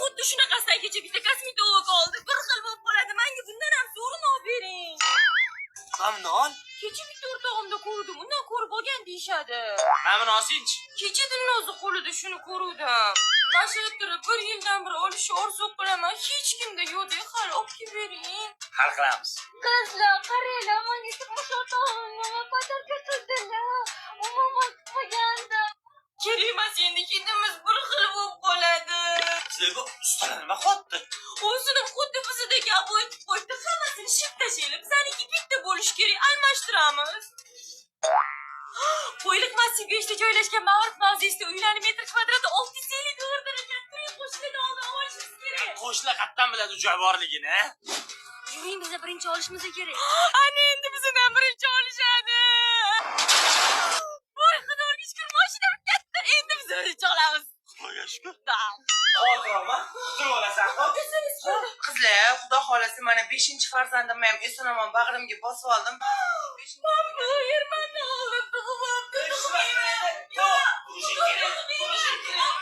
Xuddi shunaqasidan kecha bitta kosmetolog oldi. Bir xil bo'lib qoladi. Menga bundan ham zo'rini olib bering. Mana buni ol. Kecha bitta o'rtog'imda ko'rdim. Undan ko'rib olgan deyishadi. Mana buni olsangchi. Kecha Dilnozni qo'lida shuni ko'ruvdim. Mana shu turib bir yildan beri olishni orzu qilaman. Hech kimda yo'q, hali olib kelib bering. Hal qilamiz. Qizlar, qaranglar, menga turmush o'rtog'im nima подарка qildilar. Umuman kutmagandim. Kerak emas endi, hidimiz bir xil bo'lib qoladi. Sizlarga ustalar nima qilyapti? O'zini xuddi bizidagi обои qilib qo'yibdi. Hammasini ship tashlaylik. Bizaniki bitta bo'lishi kerak, almashtiramiz. Qo'yliq massiv 5 ta joylashgan Maorif mavzesida uylarni metr kvadrati 650 dollardan ekan. Turing, qo'shnilardan oldin olishimiz kerak. Qo'shnilar qayerdan biladi joy borligini? Yuring, biza birinchi olishimiz kerak. Ana endi bizdan birinchi olishadi. Voy, Xudoga shukur, mashinam katta. Endi biz birinchi olamiz. Xudoga shukur. Da. Xavotir olma. Kutib olasan. Qizlar, xudo xohlasa, mana beshinchi farzandimni ham eson omon bag'rimga bosib oldim. Bu yer mani oldin tug'ib. Tug'ishing kerak. Tug'ishing kerak.